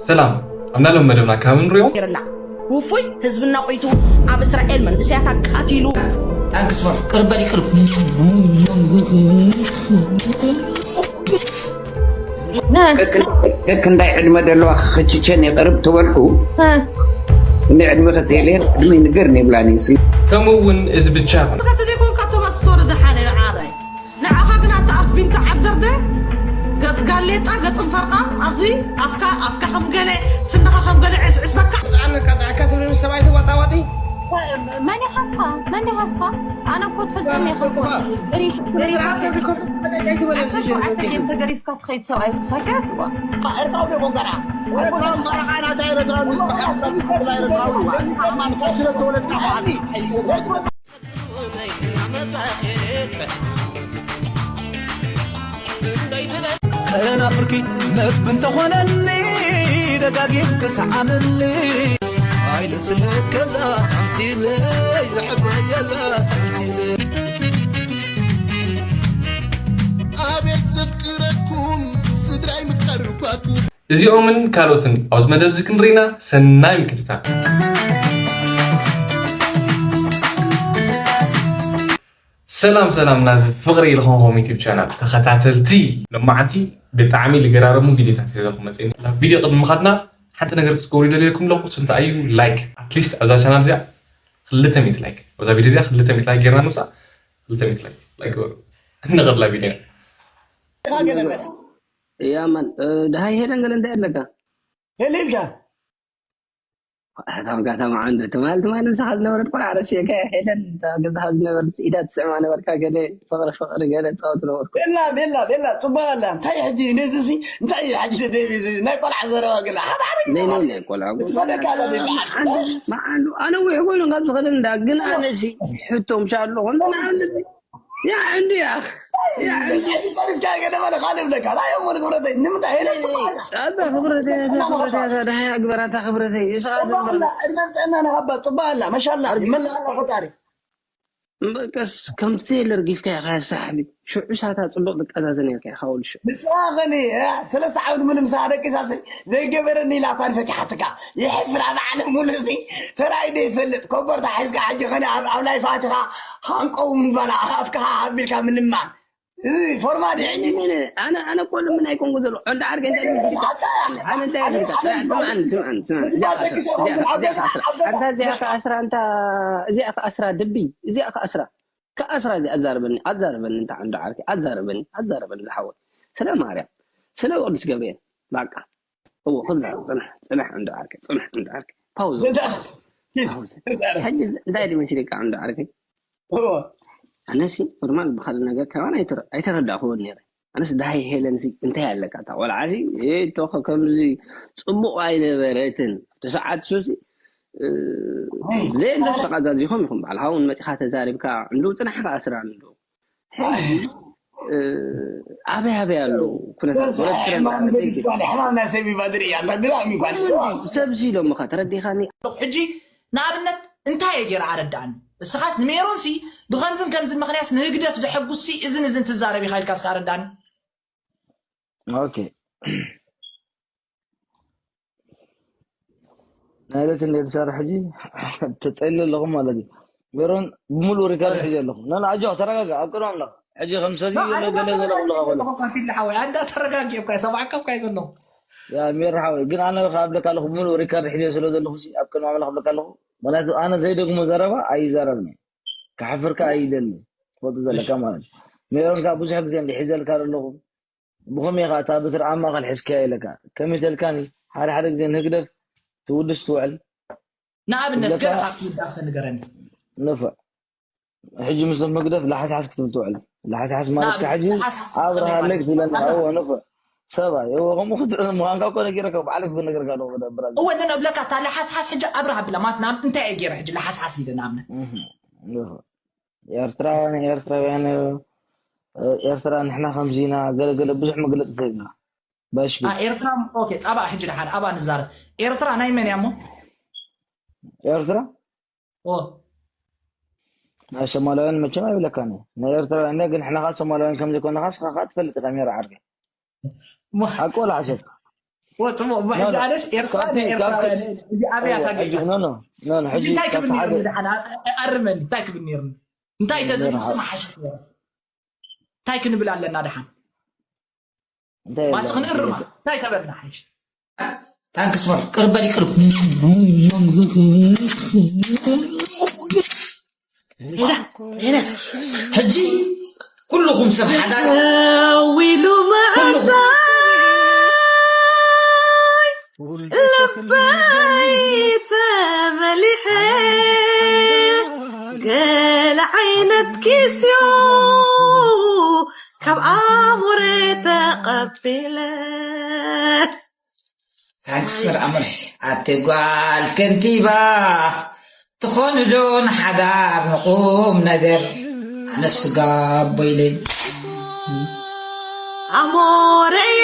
ሰላም፣ ኣብ ናሎም መደብና ካብ ንሪኦ። ይርላዕ። ውፉይ ህዝብና ቆይቱ ኣብ እስራኤል መንእሰያት ኣቃቲሉ። ኣክስፎር ቅርበል ይቅርብ ከክንዳይ ዕድመ ደለዋ ክኽችቸን ይቅርብ ትበልኩ። እንደ ዕድመ ከተየለየን ዕድመ ይንገር ይብላኒ። ከምኡ እውን እዚ ብቻ ይኹን። ተኸተደ ኮንካ ተበሶር ደሓነ ዓራይ። ንዓኻ ግን ኣታ ኣፍ ቢንተ ዓደርደ ገጽ ጋሌጣ ገጽን ፈርቓ ኣብዚ ኣፍካ ኣፍካ ከም ገለ ስንኻ ከም ገለ ዕስዕስ በካ። ዝዓነካ ዝዓካ ትብል ምስ ሰብኣይ ትዋጣዋጢ። መን ኢኻ እስኻ? መን ኢኻ እስኻ? ኣነ እኮ ትፈልጠኒ ኢኻ እኮ። ገሪፍ ስነ ስርዓት ተብልኮ ፈጠቀይ ትበለ ዓሰርተ ሸውዓተ ጌም ተገሪፍካ ትኸይድ ሰብኣይ ክትሰከት ዋ። ኤርትራዊ ዶ ኮንካ ደኣ? ኤርትራዊ እምበኣር ኣኻ ናታ ኤርትራዊ ምስ በሓቂ ኤርትራዊ እዋ። ኣማን ካብ ስለ ተወለድካ ኸዓ ከናፍርኪ መግቢ እንተኾነኒ ደጋጊም ክሰዓመኒ ኣይልስነት ከላ ተምሲለይ ዘሕበየላ ተምሲለይ ኣቤት ዘፍቅረኩም ስድራይ ምፍቃር እኳ እዚኦምን ካልኦትን ኣብዚ መደብ እዚ ክንርኢና ሰናይ ምክትታል። ሰላም ሰላም ናዚ ፍቕሪ ልኾንኹም ዩቲብ ቻናል ተኸታተልቲ፣ ሎማዓንቲ ብጣዕሚ ልገራረሙ ቪዲዮታት ይዘልኩ መፅእኒ። ናብ ቪዲዮ ቅድሚ ምኻድና ሓንቲ ነገር ክትገብሩ ይደልየኩም ኣለኹ። እሱ እንታይ እዩ? ላይክ፣ ኣትሊስት ኣብዛ ቻናል እዚኣ ክልተ ሚእቲ ላይክ፣ ኣብዛ ቪዲዮ እዚኣ ክልተ ሚእቲ ላይክ ጌርና ንምፃእ። ክልተ ሚእቲ ላይክ ላይክ ግበሩ። እንቐጥላ ቪዲዮ። ያማን ደሃይ ሄደን ገለ እንታይ ኣለካ? ሄሊልካ እታ ጋታ መዓንዶ ትማል ትማል ምሳኻ ዝነበረት ቆልዓ ረሲዕካ ሄለን እታ ገዛኻ ዝነበረት ኢዳ ትስዕማ ነበርካ ገለ ፍቕሪ ፍቕሪ ገለ ትፃወት ነበርኩ ቤላ ቤላ ቤላ ፅቡቅ ኣላ እንታይ ሕጂ ነዚ ሲ እንታይ እዩ ሕጂ ደቢ እዚ ናይ ቆልዓ ዘረባ ገለ ሓደ ሓደ ግዜ ነይ ነይ ናይ ቆልዓ እቲ ሰደካ ደቢ መዓንዶ ኣነ ውሕ ኮይኑ ካብ ዝኸደ እንዳ ግን ኣነ ሲ ሕቶም ሻ ኣለኹ እንተ ንዓንዶ ያ ዕንዱ ያ ጸሪፍካ ገለ ማለት ካልእ ብለካ ራዮም ወደ ክብረተይ ንምንታይ ሄለ ኣታ ክብረተይ ኣታ ክብረተይ ኣታ ደሃይ ኣግበር ኣታ ክብረተይ እስኻ ዘንበር እድመን ጥዕና ንሃባ ጽባ ኣላ መሻላ ይመላ ኣላ ፈጣሪ በቀስ ከምቲ ዘየለ ርጊፍካ ኢኻ ሳሕቢ ሽዑ ሳታ ጽቡቕ ትቀዛዘ ነርካ ኢኻ ወዲ ሽዑ ንስኻ ኸኒ ሰለስተ ዓመት ሙሉ ምሳኻ ደቂሳሲ ዘይገበረኒ ኢላ እኳ ንፈቲሓትካ ይሕፍራ ብዓለም ሙሉ እዚ ተራይ ዶ ይፈልጥ ኮቦርታ ሒዝካ ሕጂ ኸኒ ኣብ ላይፍ ኣትኻ ሃንቀው ምባል ኣፍካ ኣቢልካ ምልማን እዚ ፎርማት ሕጂ ኣነ ኣነ እኮ ልምን ኣይኮንኩ ዘሎ ዕንዳ ዓርከይ እንታይ ልምስልካ ኣነ እንታይ ልምስልካ ስምዓን ስምዓን ስምዓን እዚኣ ከ ኣስራ እዚኣ ከ ኣስራ እንታ እዚኣ ከ ኣስራ ድቢ እዚኣ ከ ኣስራ ከኣስራ እዚ ኣዛርበኒ ኣዛርበኒ እንታ ዕንዶ ዓርኪ ኣዛርበኒ ኣዛርበኒ ዝሓወይ ስለ ማርያም ስለ ቅዱስ ገብርኤል ባቃ እዎ ክዛረብ ፅንሕ ፅንሕ ዕንዶ ዓርኪ ፅንሕ ዕንዶ ዓርኪ ፓውዝ ሕጂ እንታይ ድመሲልካ ዕንዶ ዓርኪ ኣነሲ ኖርማል ብካልእ ነገር ከማን ኣይተረዳእክዎን ነይረ ኣነስ ዳሃይ ሄለንሲ እንታይ ኣለካ እታ ቆልዓሲ እቶ ከምዚ ፅቡቕ ኣይነበረትን ኣብቲ ሰዓት ሱሲ ዘይብለስ ተቐዛዚኹም ኢኹም በዓል ሃውን መፂኻ ተዛሪብካ እንዱ ፅናሕካ ኣስራ እንዱ ሕጂ ኣበይ ኣበይ ኣሎ ኩነታት ወለድ ክረምቲ ኣበይ ገይሩ? ሕማም ናይ ሰሚ ባድሪ እያ እንታ ድራሚ ጓል ሰብ ሲ ኢሎምኻ ተረዲኻኒ ኣለኹ ሕጂ ንኣብነት እንታይ እየ ገይረ ኣረዳእኒ እስኻስ ንሜሮን ሲ ብኸምዝን ከምዝን ምኽንያስ ንህግደፍ ዘሐጉስ ሲ እዝን እዝን ትዛረብ ኢኻ ኢልካ እስካ ኣረዳእኒ ኦኬ ናይ ዕለት እንደ ዝሰርሕ ሕጂ ተፀሊ ኣለኹም ማለት እዩ ሜሮን ብምሉእ ሪከርድ ሕጂ ኣለኹ ነን ኣጆ ተረጋጋ ኣብ ቅድሚ ኣምላኽ ሕጂ ከም ሰብ ገለ ገለ ኣለኻ በሎ ፊል ሓወይ ኣንዳ ተረጋጊ እኳ ሰማዕካ እኳ ዘለኹ ያ ሜሮ ሓወይ ግን ኣነ ካብ ብለካ ኣለኹ ብምሉእ ሪከርድ ሕጂ ስለ ዘለኹ ኣብ ቅድሚ ኣምላኽ ብለካ ኣለኹ ምክንያቱ ኣነ ዘይደግሞ ዘረባ ኣይዛረብን ክሓፍርካ ኣይደልን ትፈልጡ ዘለካ ማለት እዩ ሜሮን ከዓ ብዙሕ ግዜ እንዲሒዘልካ ዘለኹ ብኸመይ ኢኻ እታ በትሪ ኣብ ማእኸል ሒዝካያ ኢለካ? ከመይ ተልካኒ? ሓደ ሓደ ግዜ ንህግደፍ ትውድስ ትውዕል። ንኣብነት ገለ ካብቲ ውዳሰ ንገረኒ። ንፉዕ። ሕጂ ምስዞም ህግደፍ ላሕስሓስ ክትብል ትውዕል። ላሕስሓስ ማለት ከ ሕጂ ኣብርሃለይ ክትብለኒ እወ ንፉዕ። ሰብኣይ እወ ከምኡ ክትብለኒ ምዃንካ እኮ ነጊረካ ባዕለይ ክነግረካ ኣለኹ ብደብራ። እወ ነነ እብለካ እታ ላሓስሓስ ሕጂ ኣብርሃ ብላ ማለት ንኣብነት እንታይ እየ ገይረ ሕጂ ላሓስሓስ ኢለ ንኣብነት። ንፉዕ። ኤርትራ ንኤርትራውያን ኤርትራ ንሕና ከምዚ ኢና ገለገለ ብዙሕ መግለፂ ተሂብና ባሽ ግን ኤርትራ ኦኬ ፃባ ሕጂ ድሓር ኣብኣ ንዛረብ ኤርትራ ናይ መን እያ እሞ ኤርትራ ኦ ናይ ሶማላውያን መቸም ኣይብለካን ናይ ኤርትራውያን ግን ሕና ከዓ ሶማላውያን ከምዘይኮንካ ስኻ ከዓ ትፈልጥ ኢኻ ሜሮ ዓርከይ ሓቂ ወላ ሓሶት ወ-፣ ጽቡቕ። እሞ ሕጂ ኣነስ ኤርትራ ካብቲ፣ ንኤርትራ ካብቲ፣ እዚ ኣብያ እዎ፣ ታገኛ። ሕጂ፣ ኖ፣ ኖ፣ ኖ፣ ኖ፣ ሕጂ ሕጂ እንታይ ካብቲ ክብል ነይሩ ሓደ ንድሓን? ኣ-፣ ኣ-፣ ኣርመኒ እንታይ ክብል ነይሩ? እንታይ ነይሩ? ተዘምስ መሓሸ ነይሩ? እንታይ ክንብል ኣለና ድሓን? እንታይ ማስ የለን? ክንእርማ? እንታይ ተበልና ሓይሽ? ታንክስ በር፣ ቅርብ በል፣ ቅርብ። ሄዳ፣ ሄዳ። ሕጂ ኩልኹም ሰብ ሓዳር። ደው ኢሉ ኩልኹም። መዓንጣይ፣ ልበይ ተመሊሐ፣ ገለ ዓይነት ኪስዮ ካብ ኣሙረ ተቐቢለ። ታንክስ መርዓ መርሲ። ኣቲ ጓል ከንቲባ፣ ትኾኒ ዶ ንሓዳር ንቁም ነገር? ኣነ ስጋ ኣቦ ኢለ። ኣሞረይ፣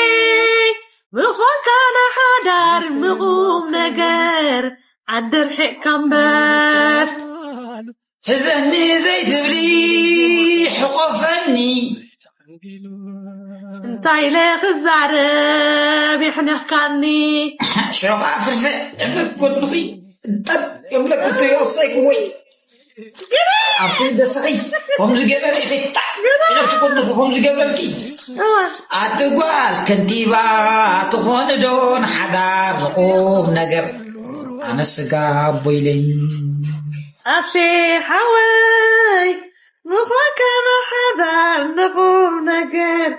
ምኾንካ ንሓዳር ንቁም ነገር፣ ዓዲ ርሒቕካ እምበር። ሕዘኒ ዘይትብሊ፣ ሕቆፈኒ። እንታይ ኢለ ክዛረብ የሕነኽካኒ? ሸኻ ፍርፍዕ፣ እብለክ ጎድኺ፣ እንጠብ የብለክ፣ እቲ ይወሰይ ወይ። ኣብቲ ደስኺ፣ ከምዚ ገበረ ኢኺ፣ ጣዕ፣ ኢለክ ጎድኺ፣ ከምዚ ገበርኪ። እዋ። ኣቲ ጓል ከንቲባ፣ ትኾኒ ዶ ንሓዳር ንቁም ነገር? ኣነ ስጋ ኣቦ ኢለኝ። ኣፌ ሓወይ፣ ምዃንካ ንሓዳር ንቁም ነገር፣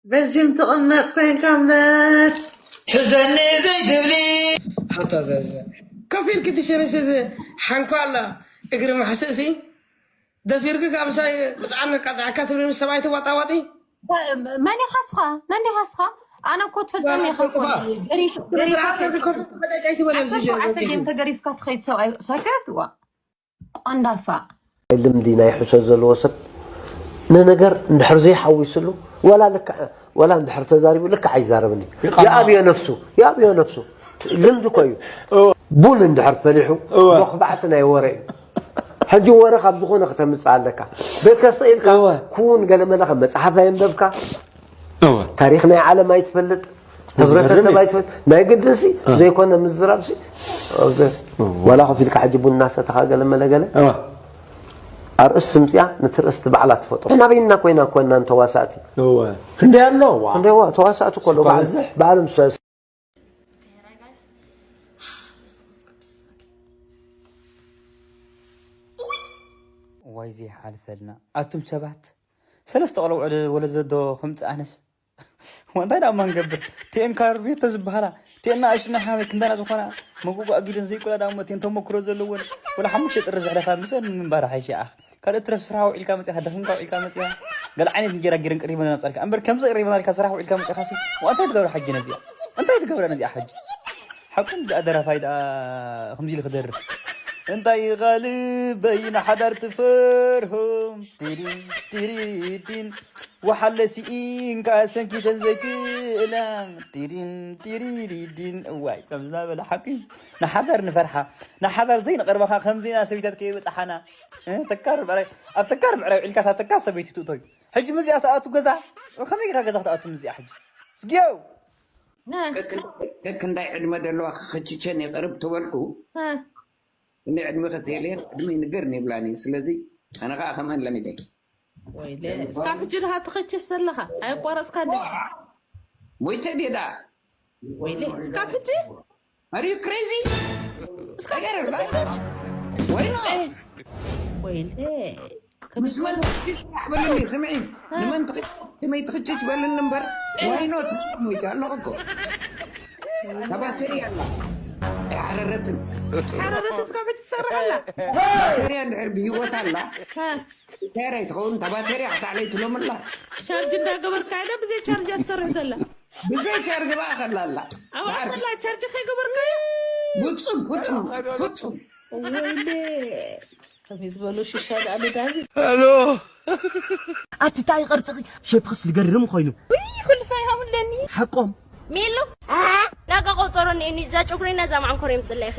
በልጅም ትቕመጥ ኮይንካ እምበር። ሕዘኒ ዘይትብሊ። ሓታ ዘዘ። ከፊል ክትሽርሽ እዚ ሓንኳ ኣላ። እግሪ ማሕስእ ሲ። ደፊርክ ካብ ምሳይ ቅጽዓን ቀጽዓካ ትብል ምስ ሰብኣይ ትዋጣዋጢ? መን ኢኻ እስኻ? መን ኢኻ እስኻ? ኣነ እኮ ትፈልጠኒ ኢኻ እኮ። ገሪፍ-፣ ስነ ገሪፍ-፣ ስርዓት ከፊል ኮፍ ክትፈጠጫ ኣይትበል ኣብዚ ዓሰርተ ሸው ኣርባዕተ ወጪ። ድዮም ተገሪፍካ ትኸይድ ሰብኣይ? ሰክት ዋ። ቆንዳፋ። ልምዲ ናይ ሕሶት ዘለዎ ሰብ ንነገር እንድሕር ዘይሓዊስሉ፣ ወላ ልክዕ፣ ወላ እንድሕር ተዛሪቡ ልክዕ ኣይዛረብን እዩ። ይቐማ። ይኣብዮ ነፍሱ፣ ይኣብዮ ነፍሱ። ልምዲ እኮ እዩ። እወ። ቡን እንድሕር ፈሊሑ፣ እወ። መኹባዕቲ ናይ ወረ እዩ። ሕጂ ወረ ካብ ዝኾነ ክተምጽእ ኣለካ። ቤት ከስቕ ኢልካ፣ እወ። ኩን ገለመለ ከም መጽሓፍ ኣየንበብካ። እወ። ታሪኽ ናይ ዓለም ኣይትፈልጥ፣ ዝገርም ህብረተሰብ እዩ። ኣይትፈልጥ። ናይ ግድንሲ እ። ዘይኮነ ምዝራብሲ፣ እወ። ዋላ ኮፍ ኢልካ ሕጂ ቡና ሰተኻ ገለመለ ገለ። እወ። ኣርእስቲ ምጽያ፣ ነቲ ርእስቲ ባዕላ ትፈጥሮ። ናበይና ኮይና ኮና ተዋሳእቲ? እወ። ክንደይ ኣሎ? ዋ። ክንደይ ዋ፣ ተዋሳእቲ እኮ ኣሎ። እኳ ባዕል-፣ ብዝሕ። ባዕሎም ሰ-፣ ዋይ ዘይሓልፈልና ኣቱም ሰባት። ሰለስተ ቆልዑ ወለ-፣ ወለዶ ዶ ከምጽእ ኣነስ? እንታይ ደኣ እማ ንገብር? እተን ካርቤቶ ዝበሃላ፣ እተን ንኣሽቱ ናይ ሓመይ ክንደና ዝኾና፣ መጎጎ ኣጊደን ዘይቁላ ደኣ እሞ እተን ተመክሮ ዘለወን፣ ወላ ሓሙሽተ ጥሪ ዘሕለፋ ምስአን ምንባር ሓይሽ ይኣኽ። ካልእ ትረፍ ስራሕ ውዒልካ መጺኻ፣ ደኺምካ ውዒልካ መጺኻ፣ ገለ ዓይነት እንጀራ ጌረን ቀሪበን ኣምጻልካ። እምበር ከምዚ ቀሪበን ኣልካ ስራሕ ውዒልካ መጺኻሲ፣ እንታይ ትገብራ ሕጂ ነዚኣ? እንታይ ትገብራ ነዚኣ ሕጂ? ሓቁን ደኣ ደራፋይ ደኣ ከምዚ ኢሉ ክደርፍ። እንታይ ኢኻ ልበይ ንሓዳር ትፈርሆ? ዲዲን ዲዲዲን። ወሓለ ስኢንካ ሰንኪተን ዘይክእላ። ዲዲን ዲዲዲን። እዋይ፣ ከምዚ እናበለ ሓቂ ንሓዳር ንፈርሓ። ንሓዳር ዘይንቐርባኻ ከምዚና ሰበይታት ከይበጽሓና። እ፣ ተካር ምዕራይ፣ ኣብ ተካር ምዕራይ ውዒልካስ ኣብ ተካር ሰበይቲ ትእቶዩ። ሕጂ ምዚኣ ትኣቱ ገዛ፣ ከመይ ጌርካ ገዛ ክትኣቱ ምዚኣ ሕጂ? ዝግየው። እ። ከክ-፣ ከክንዳይ ዕድመ ደለዋ ክኽችቸን ይቕርብ ትበልኩ። እ። እንደ ዕድመ ከተየለየን ዕድመ ይንገር ይብላኒ። ስለዚ ኣነ ኸኣ ከምኣን ለሚደ። ወይለ፣ እስካብ ሕጂ ድኻ ትኽችስ ዘለኻ? ኣየቋረጽካ እንደ ሞይተ ድየ ደኣ? ወይለ፣ እስካብ ሕጂ? Are you crazy? እስካብ ሕጂ ትኽችች? ወይ ኖ? ወይለ። ምስ መን ትኽችች? ስራሕ በልኒ፣ ስምዒ። እ። ንመን ትኽችች? ከመይ ትኽችች በልኒ እምበር። እ። ዋይ ኖት? ሞይተ ኣለኹ እኮ። ተባተሪ ኣላ። ኣይሓረረትን። ሓረረት እስካብ ሕጂ ትሰርሕ ኣላ። ባተርያ እንድሕር ብህይወት ኣላ፣ እ። እንታይ ራይ ትኸውን? እታ ባተርያ ክሳዕ ለይቲ ሎሚ ኣላ። ቻርጅ እንዳገበርካ ኢለ ብዘይ ቻርጅ እያ ትሰርሕ ዘላ። ብዘይ ቻርጅ በኣ ከላ ኣላ። ኣብ ኣኸላ ቻርጅ ከይገበርካዮ? ፍጹም፣ ፍጹም፣ ፍጹም። ወይኔ። ከመይ ዝበሉ ሽሻ ደኣ ንዳዚ። ሄሎ። ኣቲ ታይ ቅርጽኺ ሸፕኽስ ልገርም ኮይኑ። ውይ፣ ኩሉ ሰብ ይሃሙለኒ። ሓቆም። ሚሉ፣ ናጋ ቆጸሮ እኒኤኒ፣ እዛ ጨጉሪ ነዛ መዓንኮር የምጽለይኺ።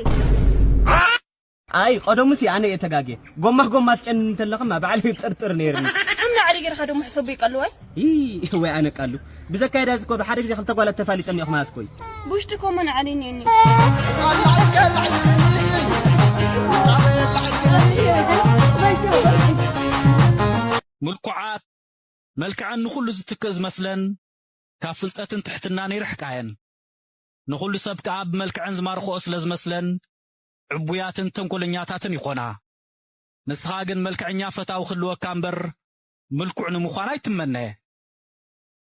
ኣይ፣ ቀደሙሲ ኣነ እየ ተጋግየ። ጎማ ጎማ ትጨኒ እንተለኽማ ባዕለይ ጥርጥር ነይርኒ። እምና፣ ሓደ ጌርካ ደሞ ሕሰቡ ይቀልዋይ። ይ ወይ ኣነቃሉ ብዘካየዳ ዝኮ ብሓደ ግዜ ክልተ ጓላት ተፋሊጠን እዮም ማለት ኮይ። ብውሽጢ ኮመን ዓሊን የኒ። ምልኩዓት፣ መልክዐን ንኹሉ ዝትክእ ዝመስለን፣ ካብ ፍልጠትን ትሕትናን ይርሕቃ እየን። ንኹሉ ሰብ ከኣ ብመልክዐን ዝማርኽኦ ስለ ዝመስለን፣ ዕቡያትን ተንኮለኛታትን ይኾና። ንስኻ ግን መልክዐኛ ፈታዊ ክህልወካ እምበር፣ ምልኩዕ ንምዃን ኣይትመነ።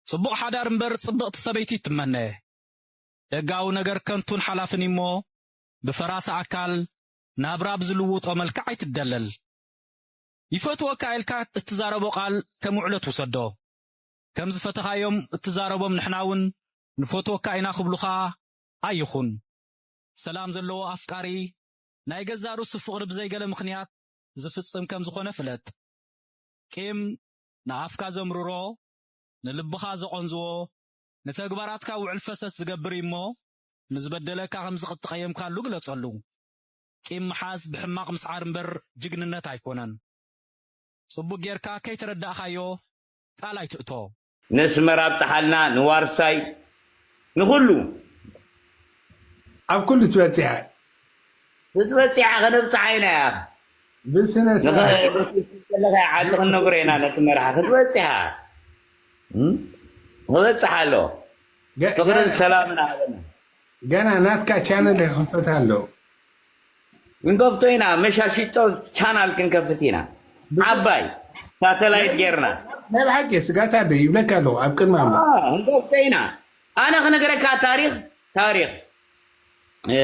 ጽቡቕ ሓዳር እምበር፣ ጽብቕቲ ሰበይቲ ትመነ። ደጋዊ ነገር ከንቱን ሓላፍን እዩ'ሞ፣ ብፈራሲ ኣካል ናብራ ብዝልውጦ መልክዕ ኣይትደለል። ይፈትወካ ኢልካ እትዛረቦ ቃል ከም ውዕለት ውሰዶ። ከም ዝፈተኻዮም እትዛረቦም ንሕና እውን ንፈትወካ ኢና ክብሉኻ ኣይኹን። ሰላም ዘለዎ ኣፍቃሪ ናይ ገዛእ ርእሱ ፍቕሪ ብዘይ ገለ ምኽንያት ዝፍጽም ከም ዝኾነ ፍለጥ። ቂም ንኣፍካ ዘምርሮ፣ ንልብኻ ዘቖንዝዎ፣ ንተግባራትካ ውዕል ፈሰስ ዝገብር እዩ'ሞ፣ ንዝበደለካ ከም ዝቐየምካሉ ግለጸሉ። ቂም ምሓዝ ብሕማቕ ምስዓር እምበር ጅግንነት ኣይኮነን። ጽቡቕ ጌርካ ከይተረዳእካዮ ቃል ኣይትእቶ። ነስመራ ኣብጽሓልና፣ ንዋርሳይ፣ ንኹሉ። ኣብ ኩሉ ትበጽሕ። ክትበጽሓ ከነብጽሓ ኢና እያ። ብስነ ስርዓት። ንኸለኻ ዓዲ ክንነግሮ ኢና ነቲ መርሓ ክትበጽሓ። እም? ክበጽሕ ኣሎ። ገ- ፍቕርን ገና- ሰላምን ኣበና። ገና ናትካ ቻነል ይኽፈት ኣሎ። ክንከፍቶ ኢና፣ መሻሽጦ ቻናል ክንከፍት ኢና። ዓባይ ሳተላይት ጌርና። ናይ ብሓቂ ስጋት ኣሎ ይብለካ ኣለኹ ኣብ ቅድሚ ኣምላኽ። ኣዎ፣ ክንከፍቶ ኢና። ኣነ ክነግረካ ታሪኽ፣ ታሪኽ። እ፣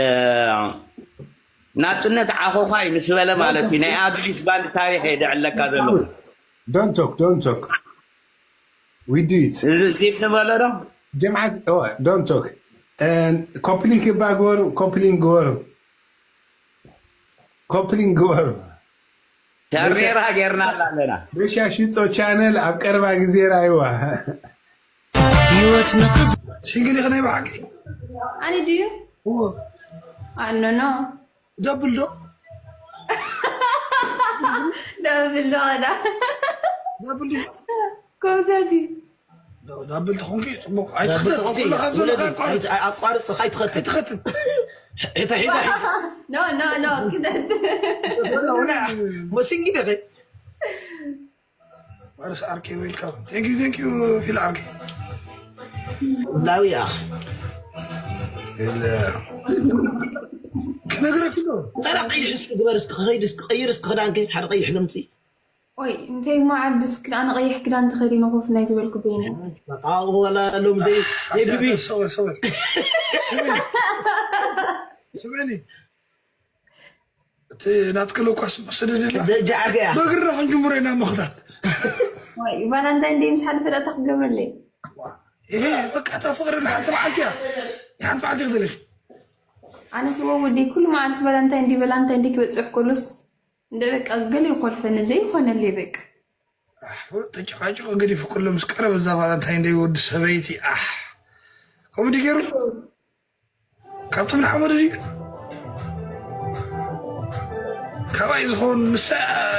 ናጽነት ዓኾዃይ ምስ በለ ማለት እዩ። ናይ ኣድሊስ ባንድ ታሪኽ እየ ደዕለካ ዘለኹ። Don't talk, don't talk. We do it. እዚ ዚድ ንበሎ ዶ? ጀምዓት፣ oh, don't talk. ኮፕሊንክ እባ ግበሩ፣ ኮፕሊንክ ግበሩ። ኮፕሊንክ ግበሩ። ሻርኔራ ጌርናላ ኣለና። በሻሽጦ ቻነል ኣብ ቀረባ ግዜ ራይዋ። ህይወት ንኽዝ ሲንግል ኢኺ ናይ ብሓቂ? ኣነ ድዩ? እዎ። ኣኖ ኖ። ደብል ዶ? ደብል ዶ ኸዳ? ደብል ድዩ? ኮምታቲ። ደብል ተኾንኪ ጽቡቕ። ኣይትኽተት። ኩሉ ካብ ዘለካ ኣቋርጽ። ኣቋርጽ ከይትኸትት ኣይትኸትት። ሒታ ሒታ ሒታ ኖ ኖ ኖ። ክተት። ወላ ወላ። መሲንጊ ደኸ ማርስ ዓርከይ ዌልካም። Thank you, thank you, ፊል ዓርከይ። ላዊ ኣኽ የለ። ክነግረክ ዶ? እንታይ ደኣ ቀይሕ እስኪ ግበር እስኪ ክኸይድ እስኪ ቀይር እስኪ ክዳንኪ ሓደ ቀይሕ ገምፂ ኦይ እንታይ እሞ ዓቢ እስኪ ኣነ ቀይሕ ክዳን ተኸዲነ ኮፍ ናይ ዝበልኩ በይነ። በቃ ወላ ሎም ዘይ ዘይ ቢቢ ሰወል ሰወል። ስምዕኒ። ስምዕኒ። እቲ ናትክል እኳ ስሙ ስደድላ ደጃ ዓርከያ በግርና ክንጅምሮ ኢና ምኽታት። ዋይ ቫላንታይን ደይ ምስ ሓለፈ ዳታ ክገብረለይ። ይሄ በቃ እታ ፍቕሪ ንሓንቲ መዓልቲ እያ። ንሓንቲ መዓልቲ ክትልኽ ኣነስ ወ ወዲ ኩሉ መዓልቲ ቫላንታይን ዲ ቫላንታይን ዲ ክበፅሕ ከሎስ እንደ በቃ ገለ ይኾልፈኒ ዘይኾነለይ በቃ። ተጨቃጭቆ ገዲፉ ኩሉ ምስ ቀረበ እዛ ቫላንታይን ደይ ወዲ ሰበይቲ ኣሕ ከምኡ ድዩ ገይሩ? ካብቶም ንሓመዱ ድዩ? ካባይ ዝኸውን ምስ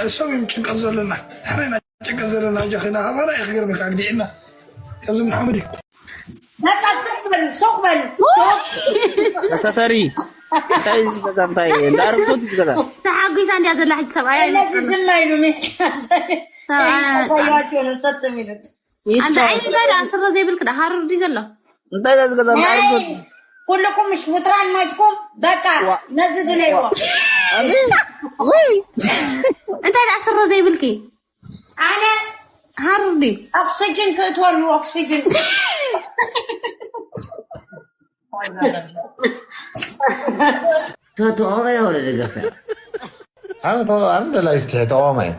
እሶም እዮም ጭንቀት ዘለና። ሕራይ ኢና ጭንቀት ዘለና ኣጃኺና ካባና እዩ ክገርመካ ኣግዲዕና። ካብዞም ንሓመዱ ድዩ? በቃ ሱቅ በሉ ሱቅ በሉ። ተሳሳሪ እንታይ እዩ ዝገዛ እንታይ እንዳ ኣረግቶት እዩ ዝገዛ ተሓጒሳ እንዲያ ዘላ ሕጂ ሰብኣያ እነዚ ዝም ኣይሉ ሚ ያሳያቸው ነው ጸጥ የሚሉት። ኣንተ ዓይኒ ዛ ደኣ ስረ ዘይብልክ ደኣ ሃሩር ድዩ ዘሎ እንታይ እዛ ዝገዛ እንዳ ኣረግቶት ኩልኩም ምሽ ውትራን ማትኩም በቃ ነዚ ድለይዎ እንታይ ደኣ ስረ ዘይብልኪ ኣነ ሃሩር ድዩ ኦክሲጅን ክእትወሉ ኦክሲጅን ተቃዋሚ ወለ ደገፍ ኣነ ተቃ- ኣነ ደላይ ፍትሒ ተቃዋማይ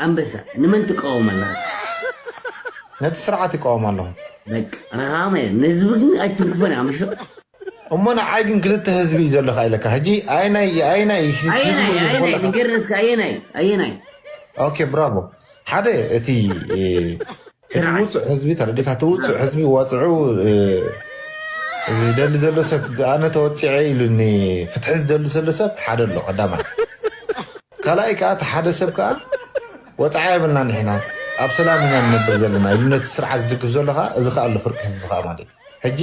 ኣንበሳ ንመን ትቃወም ኣላ ነቲ ስርዓት ይቃወም ኣለኹ በቃ ረኻመ ነዚ ግን ኣይትንክፈን ኣምሾ እሞ ንዓይ ግን ክልተ ህዝቢ እዩ ዘለካ ኢለካ ሕጂ ኣይናይ ኣይናይ ህዝቢ ኣየናይ ኣየናይ ንገርነትካ ኣየናይ ኣየናይ ኦኬ ብራቮ ሓደ እቲ እቲ ውፁዕ ህዝቢ ተረዲካ እቲ ውፁዕ ህዝቢ ዋፅዑ ዝደሊ ዘሎ ሰብ ኣነ ተወፂዐ ኢሉኒ ፍትሒ ዝደሊ ዘሎ ሰብ ሓደ ኣሎ ቀዳማይ ካልኣይ ከዓ እቲ ሓደ ሰብ ከዓ ወፃዓ የብልና ንሕና ኣብ ሰላም ኢና ንነብር ዘለና ኢሉ ነቲ ስርዓት ዝድግፍ ዘሎ ከዓ እዚ ከዓ ኣሎ ፍርቂ ህዝቢ ከዓ ማለት እዩ። ሕጂ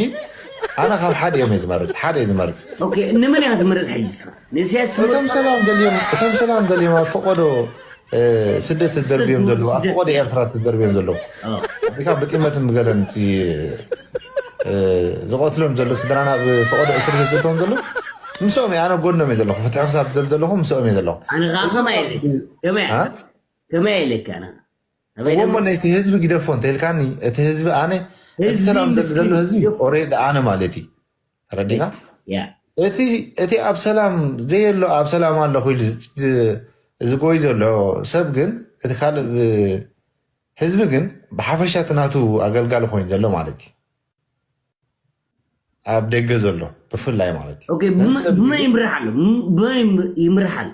ኣነ ካብ ሓደ እዮም እየ ዝመርፅ፣ ሓደ እየ ዝመርፅ። ኦኬ፣ ንመን ኢኻ ትመርፅ ሕጂ ንስኻ? ንኢሳያስ ትመርፅ? እቶም ሰላም ደልዮም እቶም ሰላም ደልዮም ኣብ ፈቆዶ ስደት ተደርብዮም ዘለዉ ኣብ ፈቆዶ ኤርትራ ተደርብዮም ዘለዉ ኣካ ብጢመትን ብገለን ዝቆትሎም ዘሎ ስድራና ብፈቆዶ እስር ቤት ዘተዎም ዘለዉ ምስኦም ኣነ ጎድኖም እየ ዘለኹ። ፍትሒ ክሳብ ዘል ዘለኹ ምስኦም እየ ዘለኹ። ኣነ ከዓ ከማይ ኢለ ከመይ ከመይ ኢለካ ኣነ ኣበይ እሞ ነይቲ ህዝቢ ግደፎ እንተልካኒ እቲ ህዝቢ ኣነ እቲ ሰላም ዘሎ ህዝቢ ኦሬዲ ኣነ ማለት እዩ። ተረዲኻ? እቲ ኣብ ሰላም ዘየሎ ኣብ ሰላም ኣለኹ ኢሉ ዝጎይ ዘሎ ሰብ ግን እቲ ካልእ ህዝቢ ግን ብሓፈሻ እቲ ናቱ ኣገልጋሊ ኮይኑ ዘሎ ማለት እዩ። ኣብ ደገ ዘሎ ብፍላይ ማለት እዩ። ብመን ይምራሕ ኣሎ? ብመን ይምራሕ ኣሎ?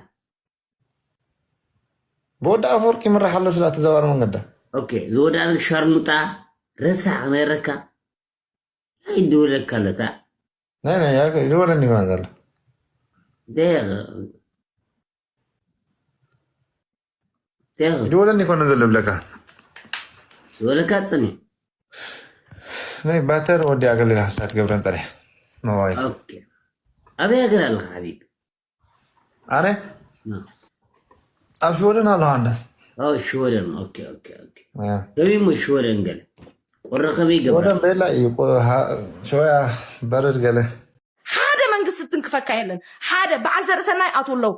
ብወዲ ኣፈወርቂ ይምራሕ ኣሎ ስለ ተዘዋር መንገዳ። ዝወዳነ ሻርሙጣ ረሳሕ ነረካ ኣይድውለካ ኣለታ ናይ ናይ ይወለኒ ማለት ዘሎ ይወለኒ ኮነ ዘሎ ብለካ ወለካ ጽኒ ናይ ባተር ወዲ ኣገሊል ሓሳት ገብረን ጸኒሕ ሞባይል ኣበይ ሃገር ኣለካ ሓቢብ ኣነ ኣብ ሽወደን ኣለኻ እንዳ ሽወደን ከመይ ሞ ሽወደን ገለ ቁሪ ከመይ ይገብራ ወደን ቤላ እዩ ሸወያ በረድ ገለ ሓደ መንግስቲ ትንክፈካ የለን። ሓደ በዓል ዘርእሰናይ ኣትዉ ኣለዉ።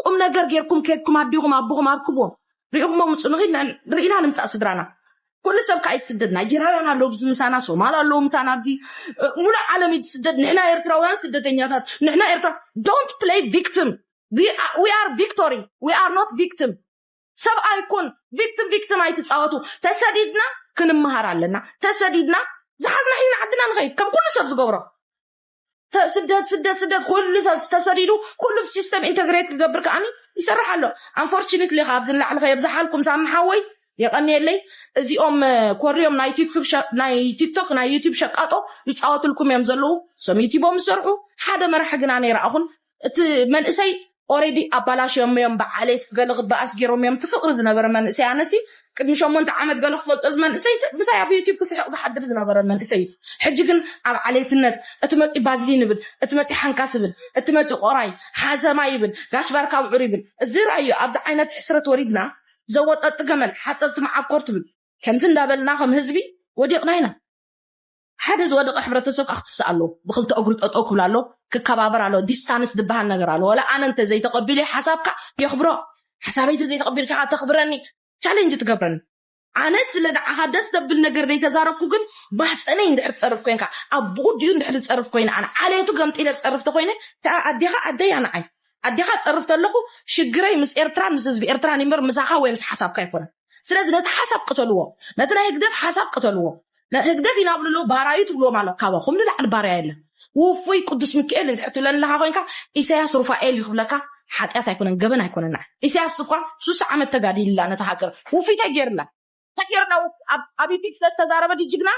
ቁም ነገር ጌርኩም ኬድኩም ኣዲኹም ኣቦኹም ኣርክብዎም። ሪኢኹሞ ምፁ ንኺድ ርኢና ንምፃእ ስድራና። ኩሉ ሰብ ከዓ ይስደድ። ናይጀርያውያን ኣለዉ ብዚ ምሳና፣ ሶማል ኣለዉ ምሳና ኣብዚ ሙሉእ ዓለም እዩ ዝስደድ። ንሕና ኤርትራውያን ስደተኛታት ንሕና ኤርትራ don't play victim we are victory we are not victim ሰብኣይ ኩን victim victim ኣይትፃወቱ። ተሰዲድና ክንመሃር ኣለና። ተሰዲድና ዝሓዝና ሒዝና ዓድና ንኸይድ ከም ኩሉ ሰብ ዝገብሮ ስደት ስደት ስደት ኩሉ ሰብ ተሰዲዱ ኩሉ ሲስተም ኢንተግሬት ክገብር ከዓኒ ይሰርሕ ኣሎ። ኣንፎርችኒትሊ ካብዚ ንላዕሊ ከየብዝሓልኩም ሳሚ ሓወይ የቐንየለይ። እዚኦም ኮርዮም ናይ ቲክቶክ ናይ ዩቲብ ሸቃጦ ይፃወትልኩም እዮም ዘለዉ። እሶም ዩቲቦም ዝሰርሑ ሓደ መራሒ ግና ነይረኣኹን እቲ መንእሰይ ኦሬዲ ኣባላሽዮም እዮም ብዓሌት ገለ ክበኣስ ገይሮም እዮም እቲ ፍቅሪ ዝነበረ መንእሰይ ኣነሲ ቅድሚ ሸሞንተ ዓመት ገለ ክፈልጦ እዚ መንእሰይ ምሳይ ኣብ ዩቲብ ክስሕቕ ዝሓድር ዝነበረ መንእሰይ እዩ ሕጂ ግን ኣብ ዓሌትነት እቲ መፂ ባዝሊን ይብል እቲ መፂ ሓንካስ ይብል እቲ መፂ ቆራይ ሓሰማ ይብል ጋሽ ባርካ ኣብዑር ይብል እዚ ራእዩ ኣብዚ ዓይነት ሕስረት ወሪድና ዘወጠጥ ገመል ሓፀብቲ መዓኮር ትብል ከምዚ እንዳበልና ከም ህዝቢ ወዲቕና ኢና ሓደ ዝወደቐ ሕብረተሰብ ከዓ ክትስእ ኣለዎ ብክልተ እግሩ ጠጠው ክብል ኣለዎ ክከባበር ኣለዎ ዲስታንስ ዝበሃል ነገር ኣለዎ ወላ ኣነ እንተ ዘይተቐቢለ ሓሳብካ የኽብሮ ሓሳበይ እንተ ዘይተቐቢልካ ከዓ ተኽብረኒ ቻሌንጅ ትገብረኒ ኣነ ስለ ንዓኻ ደስ ዘብል ነገር ዘይተዛረብኩ ግን ባሕፀነይ እንድሕር ትፀርፍ ኮይንካ ኣብ ብኡ ድዩ እንድሕር ዝፀርፍ ኮይነ ኣነ ዓሌቱ ገምጢለ ዝፀርፍ ተኮይነ ከዓ ኣዴኻ ኣደያ ንዓይ ኣዴኻ ዝፀርፍ ተለኹ ሽግረይ ምስ ኤርትራን ምስ ህዝቢ ኤርትራን ይምበር ምሳኻ ወይ ምስ ሓሳብካ ኣይኮነን ስለዚ ነቲ ሓሳብ ቅተልዎ ነቲ ናይ ህግደፍ ሓሳብ ቅተልዎ ህግደፍ ኢና ብልሎ ባራዩ ትብልዎም ኣሎ ካባኹም ንላዕሊ ባርያ የለን ውፉይ ቅዱስ ሚካኤል እንድሕር ትብለኒ ኣለካ ኮይንካ ኢሳያስ ሩፋኤል እዩ ክብለካ ሓጢኣት ኣይኮነን ገበን ኣይኮነን ንዓይ ኢሳያስ እኳ ሱሳ ዓመት ተጋዲልላ ነታ ሃገር ውፉይ እንታይ ገይርላ እንታይ ገይርላ ኣብ ኢፒክ ስለ ዝተዛረበ ድዩ ጅግና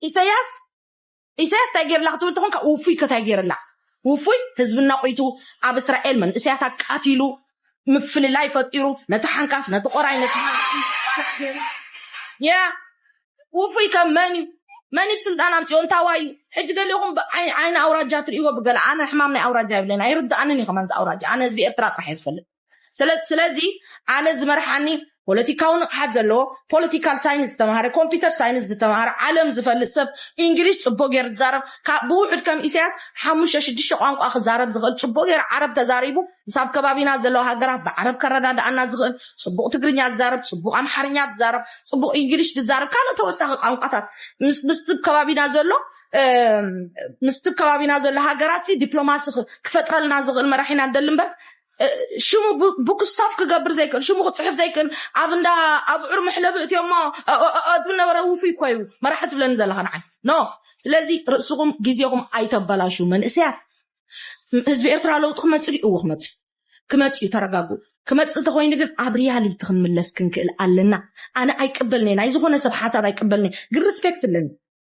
ኢሳያስ ኢሳያስ እንታይ ገይርላ ክትብል ተኾንካ ውፉይ ከታይ ገይርላ ውፉይ ህዝብና ቆይቱ ኣብ እስራኤል መንእሰያት ኣቃቲሉ ምፍልላይ ፈጢሩ ነቲ ሓንካስ ነቲ ቆራይ ነቲ ያ ውፉይ ከም መን እዩ መን እዩ ስልጣን ኣምፅኦ እንታዋይ እዩ ሕጂ ገሊኹም ዓይኒ ኣውራጃ ትርእይዎ ብገለ ኣነ ሕማም ናይ ኣውራጃ ይብለኒ ኣይርድኣንን እዩ ከማን ኣውራጃ ኣነ ህዝቢ ኤርትራ ጥራሕ እየ ዝፈልጥ ስለዚ ኣነ ዝመርሓኒ ፖለቲካዊ ንቕሓት ዘለዎ ፖለቲካል ሳይንስ ዝተምሃረ ኮምፒተር ሳይንስ ዝተምሃረ ዓለም ዝፈልጥ ሰብ እንግሊሽ ፅቡቅ ገይሩ ዝዛረብ ብውሑድ ከም ኢሳያስ ሓሙሽተ ሽዱሽተ ቋንቋ ክዛረብ ዝኽእል ፅቡቅ ገይሩ ዓረብ ተዛሪቡ ምስ ኣብ ከባቢና ዘለዋ ሃገራት ብዓረብ ከረዳድኣና ዝኽእል ፅቡቅ ትግርኛ ዝዛረብ ፅቡቅ ኣምሓርኛ ዝዛረብ ፅቡቅ እንግሊሽ ዝዛረብ ካልእ ተወሳኺ ቋንቋታት ምስቲ ከባቢና ዘሎ ምስቲ ከባቢና ዘሎ ሃገራት ዲፕሎማሲ ክፈጥረልና ዝኽእል መራሒና ንደሊ እምበር ሽሙ ቡክስታፍ ክገብር ዘይክእል ሽሙ ክፅሕፍ ዘይክእል ኣብ እንዳ ኣብዑር መሕለቢ እትዮሞ ዝነበረ ውፉይ እኮ እዩ መራሒ ትብለኒ ዘለካ ንዓይ ኖ ስለዚ ርእስኹም ግዜኹም ኣይተበላሹ መንእሰያት ህዝቢ ኤርትራ ለውጢ ክመፅእ እዎ ክመፅእ ክመፅእ እዩ ተረጋጉ ክመፅእ ተኮይኑ ግን ኣብ ሪያሊቲ ክንምለስ ክንክእል ኣለና ኣነ ኣይቅበልኒ ናይ ዝኾነ ሰብ ሓሳብ ኣይቅበልኒ ግን ሪስፔክት ኣለኒ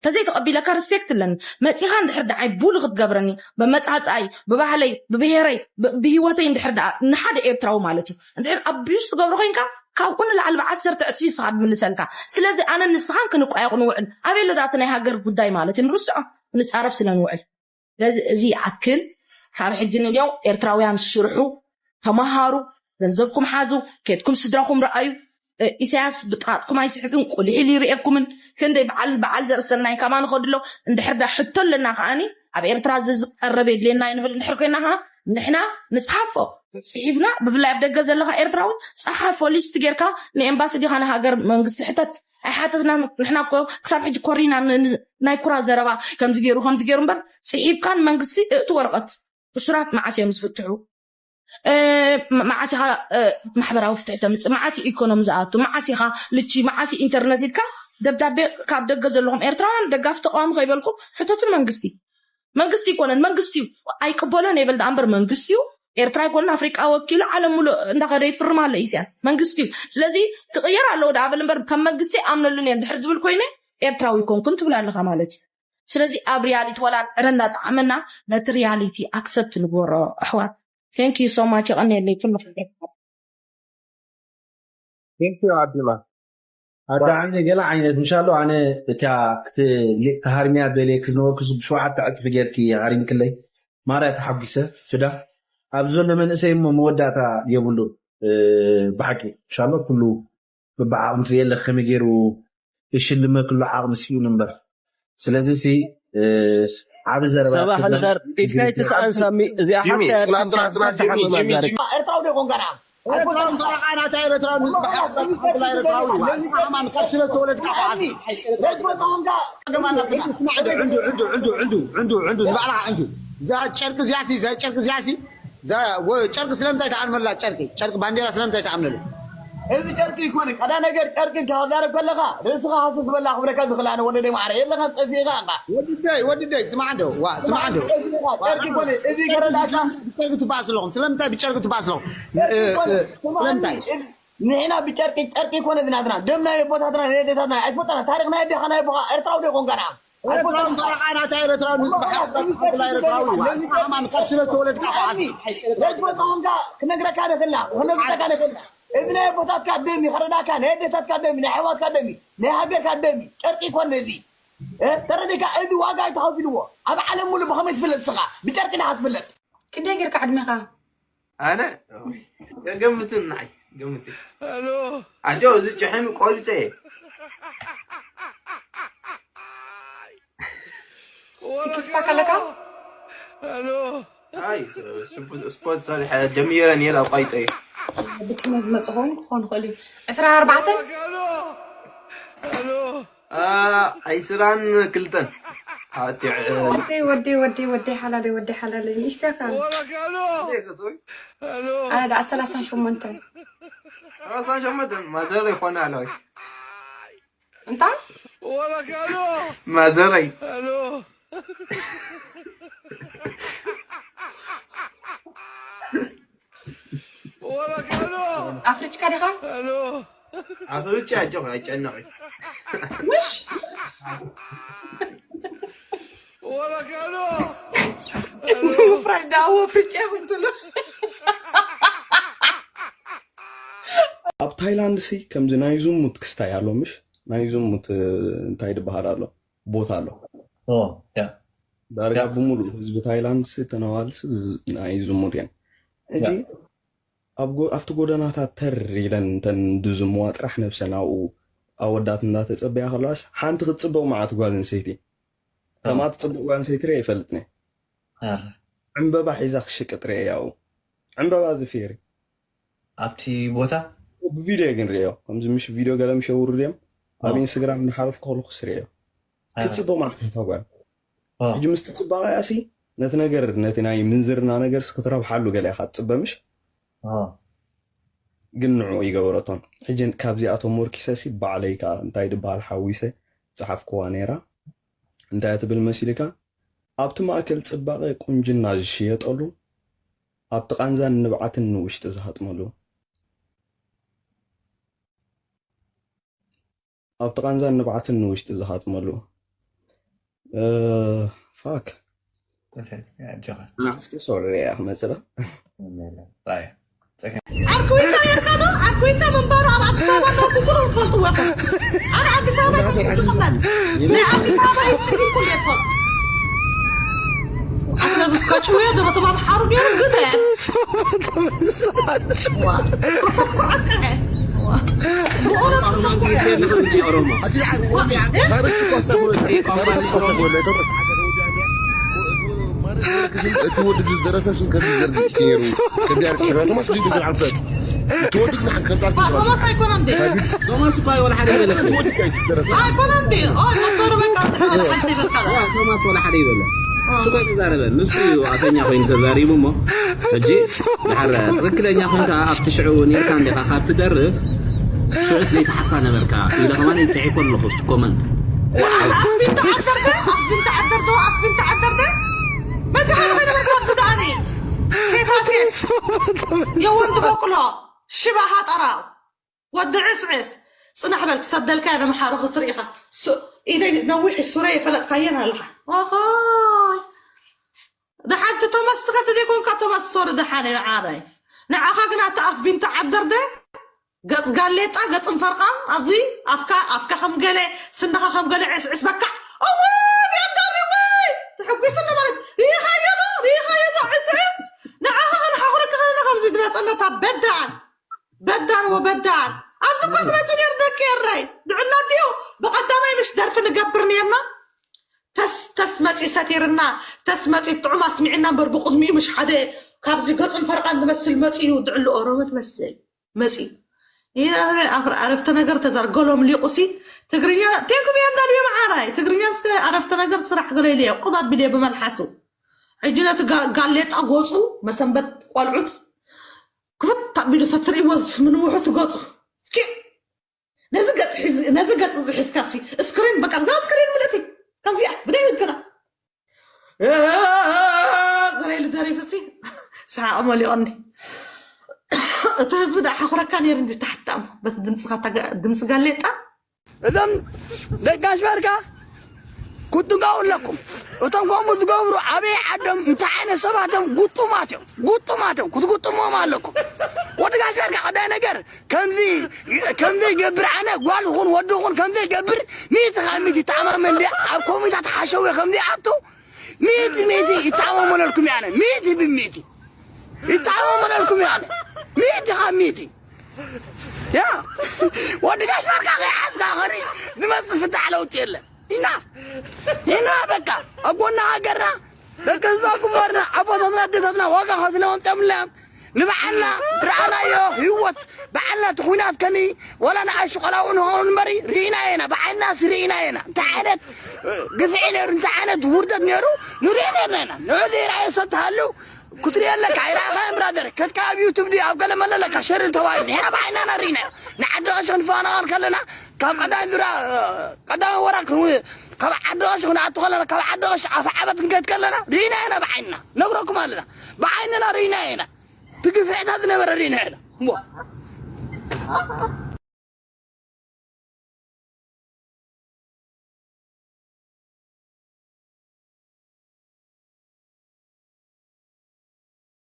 ተዘይተቐቢለካ ሪስፔክት ኣለኒ መፂኻ እንድሕር ደዓይ ቡሊ ክትገብረኒ ብመፃፃይ ብባህለይ ብብሄረይ ብሂወተይ እንድሕር ደኣ ንሓደ ኤርትራዊ ማለት እዩ እንድሕር ኣቢዩስ ትገብሮ ኮይንካ ካብኡ ንላዕሊ ብዓሰርተ ዕፅፊ ንስኻ ድምልሰልካ። ስለዚ ኣነ ንስኻን ክንቋየቑ ንውዕል። ኣበይ ኣሎ ዳኣ እቲ ናይ ሃገር ጉዳይ ማለት እዩ? ንርስዖ፣ ንፃረፍ ስለ ንውዕል። ስለዚ እዚ ይኣክል። ካብ ሕጂ ንድያው ኤርትራውያን ስርሑ፣ ተመሃሩ፣ ገንዘብኩም ሓዙ፣ ኬድኩም ስድራኹም ረኣዩ። እ፣ ኢሳያስ ብጣጥኩም ኣይስሕቅን፣ ቁሊሕ ኢሉ ይርእየኩምን። ክንደይ በዓል በዓል ዘርእሰናይ ከማ ንኸድሎ። እንድሕር ዳ ሕቶ ኣለና ከኣኒ ኣብ ኤርትራ እዚ ዝቀረብ የድልየና እዩ ንብል እንድሕር ኮይና ከኣ ንሕና ንጽሓፎ። ጽሒፍና ብፍላይ ኣብ ደገ ዘለኻ ኤርትራዊ ጸሓፎ፣ ሊስት ጌርካ ንኤምባሲ ዲኻ ንሃገር መንግስቲ ሕተት። ኣይሓተትና። ንሕና እኮ ክሳብ ሕጂ ኮሪና ን-፣ ን-፣ ናይ ኩራ ዘረባ ከምዚ ገይሩ ከምዚ ገይሩ እምበር ጽሒፍካ ንመንግስቲ እቲ ወረቐት እሱራት መዓስ እዮም ዝፍትሑ? እ፣ መ-፣ መዓስ ኢኻ፣ እ፣ ማሕበራዊ ፍትሒ ተምጽእ? መዓስ እዩ ኢኮኖሚ ዝኣቱ? መዓስ ኢኻ ልቺ? መዓስ እዩ ኢንተርነት ኢልካ ደብዳቤ ካብ ደገ ዘለኹም ኤርትራውያን ደጋፊ ተቃዋሚ ከይበልኩም ሕተቱ መንግስቲ። መንግስቲ ይኮነን፣ መንግስቲ እዩ። ኣይቅበሎን ይበል ደኣ እምበር መንግስቲ እዩ። ኤርትራ ይኮነን ኣፍሪቃ ወኪሉ ዓለም ሙሉእ እንዳኸደ ይፍርም ኣሎ ኢሳያስ። መንግስቲ እዩ። ስለዚ ክቕየር ኣለዎ ደኣ በል እምበር ከም መንግስቲ ኣምነሉን እየ እንድሕር ዝብል ኮይነ ኤርትራዊ ይኮንኩን ትብል ኣለኻ ማለት እዩ። ስለዚ ኣብ ሪያሊቲ ወላ ዕረ እንዳጠዓመና ነቲ ሪያሊቲ ኣክሰፕት ንግበሮ ኣሕዋት። Thank you so much። የቐንየለይ ኩሉ። Thank you ኣቢማ። ኣዳዓኒ ገለ ዓይነት ምሻሎ ኣነ እታ ክት ሊቅ ተሃርሚያ በሌ ክዝነበርኩ ብሸውዓተ ዕጽፊ ጌርኪ ሃሪምክለይ ማርያ ተሓጒሰ ፍዳ ኣብዚ ዘሎ መንእሰይ እሞ መወዳእታ የብሉ። ብሓቂ ምሻሎ ኩሉ ብብዓቕሚ ትሪኦ ኣለኺ ከመይ ገይሩ ይሽልመክሉ ዓቕሚ ስኢኑ እምበር። ስለዚ ሲ ዓቢ ዘረባ ሰባሕ ልኸር ኢድካ ይትስኣን ሳሚ እዚኣ ሓብታ እያ ጽናት ጽናት ጽናት ጂሚ ጂሚ ጂሚ ኤርትራዊ ዶ ይኾንካ ንዓ ኤርትራዊ ፈረቓ ናታ ኤርትራዊ ንጽባሕ ኤርትራዊ ንጽባሕ ኤርትራዊ ንጽባሕ ማን ካብ ስለ ተወለድካ ኳዓሲ ስማዕ ዶ ዕንዱ ዕንዱ ዕንዱ ዕንዱ ዕንዱ ዕንዱ ንባዕልኻ ዕንዱ እዛ ጨርቂ እዚኣሲ እዛ ጨርቂ እዚኣሲ ጨርቂ ስለምንታይ ተኣልመላ ጨርቂ ጨርቂ ባንዴራ ስለምንታይ ተኣምነሉ እዚ ጨርቂ ይኮነ ቀዳ ነገር ጨርቂ ካብ ዛረብ ከለኻ ርእስኻ ሃሰስ በላ ክብለካ ዝኽእል ኣነ ወለደይ ማዕረ የለኻን ጠፊእኻ እኻ ወድደይ ወድደይ ስማዕ እንዶ ዋ ስማዕ እንዶ ጨርቂ ይኮነ እዚ ገረዳካ ብጨርቂ ትባእ ስለኹም ስለምንታይ ብጨርቂ ትባእ ስለኹም ስለምንታይ ንሕና ብጨርቂ ጨርቂ ይኮነ ዝናትና ደም ናይ ኣቦታትና ናይ ኣዴታትና ኣይትፈልጠና ታሪኽ ናይ ኣዴኻ ናይ ኣቦኻ ኤርትራዊ ዶ ይኮንካ ንዓ ኤርትራዊ ፈረቓ ናታ ኤርትራዊ ንዝበሓላ ኤርትራዊ ዋ ስማዕማን ካብ ስለ ተወለድካ ኳዓሲ ለጅፈታንካ ክነግረካ ደክላ ክነግረካ ደክላ እዚ ናይ ኣቦታትካ ደም እዩ ከረዳካ ናይ ኣዴታትካ ደም እዩ ናይ ኣሕዋትካ ደም እዩ ናይ ሃገርካ ደም እዩ ጨርቂ ይኮን እዚ ተረዲካ እዚ ዋጋ እዩ ተኸፊልዎ ኣብ ዓለም ሙሉ ብኸመይ ትፍለጥ ስኻ ብጨርቂ ዳኻ ትፍለጥ ክንደይ ጌርካ ዕድሜኻ ኣነ ገምትን ንዓይ ገምትን ኣጆ እዚ ጭሕሚ ቆሪፀ እየ ሲክስ ፓክ ኣለካ ኣይ ስፖርት ሰሪሐ ጀሚረ ነይረ ኣቋሪፀ እየ ብክነ ዝመፅእ ኸውን ክኾን ይኽእል እዩ ዕስራን ኣርባዕተን ዒስራን ክልተን ወደይ ወደይ ወደይ ወደይ ሓላለይ ወደይ ሓላለይ ንእሽተያ ካን ኣነ ደኣ ሰላሳን ሸሞንተን ሰላሳን ሸሞንተን ማዘር ይኾነ ኣለወይ እንታይ ማዘረይ ኣፍሪጭካ ዲኻ ኣፍሪጭ ኣጆ ኣይጨነቕ ምሽ ምፍራድ ዳዎ ኣፍሪጭ ይኹን ትብሎ ኣብ ታይላንድ ሲ ከምዚ ናይ ዝሙት ክስታይ ኣሎ ምሽ ናይ ዝሙት እንታይ ድበሃል ኣሎ ቦታ ኣሎ ዳርጋ ብምሉእ ህዝቢ ታይላንድ ሲ ተነዋል ናይ ዝሙት እየን ሕጂ ኣብቲ ጎደናታት ተር ኢለን እንተን ድዝምዋ ጥራሕ ነብሰን ኣብኡ ኣወዳት እንዳተፀበያ ከለዋስ ሓንቲ ክትፅብቕ መዓት ጓል ኣንሰይቲ ከማት ፅቡቅ ጓል ኣንሰይቲ ሪአ ይፈልጥኒ ዕምበባ ሒዛ ክሽቅጥ ሪአ ያው ዕምበባ ዝፌሪ ኣብቲ ቦታ ብቪድዮ ግን ሪኦ ከምዚ ምሽ ቪድዮ ገለ ምሽ የውርድ እዮም ኣብ ኢንስግራም እንዳሓለፍኩ ከለኩስ ሪኦ ክትፅብቅ ማለት እታ ጓል ሕጂ ምስ ትፅባቀ ያሲ ነቲ ነገር ነቲ ናይ ምንዝርና ነገር ክትረብሓሉ ገለ ኢካ ትፅበ ምሽ ግን ንዕኡ ይገበረቶን ሕጂ ካብዚኣቶም ሞርኪሰሲ ባዕለይ ከዓ እንታይ ድበሃል ሓዊሰ ፀሓፍክዋ ነይራ እንታይ ትብል መሲልካ ኣብቲ ማእከል ፅባቐ ቁንጅና ዝሽየጠሉ ኣብቲ ቃንዛን ንብዓትን ንውሽጢ ዝሃጥመሉ ኣብቲ ቃንዛን ንብዓትን ንውሽጢ ዝሃጥመሉ ፋክ ሶሪ ያ ክመፅእ ዓርኩ ዊንታ ኔርካ ዶ? ዓርኩ ዊንታ ምንባሩ ኣብ ኣዲስ ኣበባ ነበርኩ፣ ኩሉ ትፈልጥዎ ኢኹም። ኣነ ኣዲስ ኣበባ ኣይኮንኩ ዝቕመጥ። ናይ ኣዲስ ኣበባ ሂስትሪ ኩሉ እየ ዝፈልጥ። ኣፍለዚ እስከ ጭውየ ዶ በተባል ሓሩ ገይሩ ግደ። ዋ፣ ተሰኩዐከ። ዋ። ብእውነት ተሰኩዐ። ኦሮሞ። ዋ፣ እ? ማረስ እኮ ኣሳብ ወለደ። ማረስ እኮ ኣሳብ ወለደ። ማረስ ወለደ። እቲ ወዲ ዝደረፈ ስም ከቢድ ዘርጊ ነይሩ። ከቢድ ኣርሲ ቶማስ ዲዱ ክልዓል ፍለጥ። እቲ ወዲ ግን ሓን ከንጻል ዋ፣ ቶማስ ኣይኮነን ድዩ? ቶማስ እኮ ወላ ሓደ ይበለክ። እቲ ወዲ ከይ ደረፈ። ኣይኮነን ድዩ? ኦ፣ መሰሩ በቃ፣ ሓንቲ በቃ። ዋ፣ ቶማስ ወላ ሓደ ይበለ። እሱ እኮ ኣይተዛረበን። ንሱ እዩ ኣፈኛ ኮይኑ ተዛሪቡ እሞ። ሕጂ ድሓር ትኽክለኛ ኮንካ ኣብቲ ሽዑ እውን ኢልካ እንዲኻ ካብ ትደርፍ ሽዑስ ዘይተሓታ ነበርካ ኢለ ከማን ጽሒፎ ኣለኹ ኣብቲ ኮመንት። ኣፍቢን ተዓደርደ፣ ኣፍቢን ተዓደርደ፣ ኣፍቢን ተዓደርደ። መዚ ሓደ ሓደ ወርካ ኣብዚ ደኣኒ። ሴታ ሴት። የወንድ በቅሎ። ሽባ ሃጠራ። ወዲ ዕስዕስ። ጽናሕ በል ክሰደልካ እየ ንመሓሩ ክትርኢ ኢኻ። ሱ-፣ ኢደይ ነዊሕ ሱረ የፈለጥካየን ኣለኻ። ኦሆይ። ደሓን እቲ ቶማስ ስኻ ተዘይኮንካ ቶማስ ሶሪ ደሓን እዩ ዓረይ። ንዓኻ ግን ኣታ ኣፍቢን ተዓደርደ። ገጽ ጋሌጣ፣ ገጽን ፈርቓም፣ ኣብዚ ኣፍካ፣ ኣፍካ ከም ገለ፣ ስንኻ ከም ገለ ዕስዕስ በካዕ። እወ፣ ቢያጋሪ ወይ! ተሐጒስና ማለት፣ ርኢኻዮ ዶ? ርኢኻዮ ዶ? ዕስዕስ! ንዓኻ ኸነሓኹረካ ኸለና ከምዚ ድመጸና እታ በዳን። በዳን ወበዳን። ኣብዚ እኮ ትመጹ ነይሩ ደቂ ኤረይ። ድዕላ ድዩ? ብቐዳማይ ምሽ ደርፊ ንገብር ነይርና? ተስ-፣ ተስ መጺ ሰቲርና፣ ተስ መጺ ጥዑም ኣስሚዕና እምበር ብቕድሚኡ ምሽ ሓደ ካብዚ ገጹን ፈርቓን ዝመስል መጺኡ ድዕሉ ኦሮሞ ትመስል። መጺ። ይህ ኣረ-፣ ኣፍረ-፣ ኣረፍተ ነገር ተዛር-፣ ገሎም ሊቑሲ ትግርኛ፣ ቴንክ ቢ ኤም ዳብሊው መዓራይ። ትግርኛ እስከ ኣረፍተ ነገር ስራሕ ገለ ኢለዮ፣ ቁም ኣቢለዮ ብመልሓሱ። ሕጂ ነቲ ጋ-፣ ጋሌጣ ጎጹ፣ መሰንበት ቆልዑት፣ ክፍት ኣቢሉ ተትርእይዎ ዝ-፣ ምንውሑ ትገጹ። እስኪ ነዚ ገጽ ሒዝ-፣ ነዚ ገጽ እዚ ሒዝካ ሲ፣ ስክሪን በቃ፣ እዛ ስክሪን ምልእቲ። ከምዚኣ፣ ብደይ ወድና። ገለ ኢሉ ደሪፉ ሲ፣ ሰሓቕ መሊኦኒ። እቲ ህዝቢ ደኣ ሓኹረካ ነይሩ እንዲ ታሕቲ ደኣ እሞ፣ በቲ ድምጽኻ ተጋ-፣ ድምጺ ጋሌጣ። እዞም ደጋሽ በርካ ክትጥንቀቑ ኣለኩም። እቶም ከምኡ ዝገብሩ ኣበይ ዓዶም እንታይ ዓይነት ሰባት እዮም? ጉጡማት እዮም፣ ጉጡማት እዮም። ክትጉጥምዎም ኣለኩም። ወዲ ጋሽ በርካ ቀዳይ ነገር ከምዚ፣ ከምዚ ይገብር ኣነ ጓል ይኹን ወዲ ይኹን ከምዚ ይገብር ሚእቲ ካብ ሚእቲ ይተኣማመን ድየ? ኣብ ኮሚታት ሓሸውየ ከምዚ ይኣቱ ሚእቲ ሚእቲ ይተኣማመነልኩም እየ ኣነ። ሚእቲ ብሚእቲ ይተኣማመነልኩም እየ ኣነ። ሚእቲ ካብ ሚእቲ። ያ ወዲ ጋሽ በርካ ከይሓዝካ ኸሪ ዝመጽእ ፍታሕ ለውጢ የለን። ኢና ኢና በቃ ኣብ ጎና ሃገርና ደቂ ህዝባ ግንባርና ኣቦታትና ኣዴታትና ዋጋ ከፊሎም ኣምፅኦምልና እዮም። ንባዕልና ዝረኣናዮ ህይወት ባዕልና እቲ ኹናት ከኒ ዋላ ንኣሽቆላዊ ንኸውን እምበሪ ርኢና ኢና፣ ብዓይንና ሲ ርኢና ኢና። እንታይ ዓይነት እ፣ ግፍዒ ነይሩ፣ እንታይ ዓይነት ውርደት ነይሩ ንርኢ ነርና ኢና። ንዑ ዘይረኣየ ሰብ ተሃልው ክትሪኦ ኣለካ። ኣይረኣኻዮን ብራዘር። ከድካ ኣብ ዩቱብ ድዩ ኣብ ገለ መለ ኣለካ ሸር ተባሂሉ። ንሕና ብዓይንና ኢና ርኢናዮ። ንዓዲ ቀሺ ክንፈናቐል ከለና ካብ ቀዳማይ ዙርያ፣ እ፣ ቀዳማይ ወራር ክንው-፣ ካብ ዓዲ ቀሺ ክንኣቱ ከለና፣ ካብ ዓዲ ቀሺ ኣፍ ዓበት ክንከድ ከለና ርኢናዮ ኢና ብዓይንና። ነግረኩም ኣለና። ብዓይንና ርኢናዮ ኢና። እቲ ግፍዕታት ዝነበረ ርኢናዮ ኢና። እሞ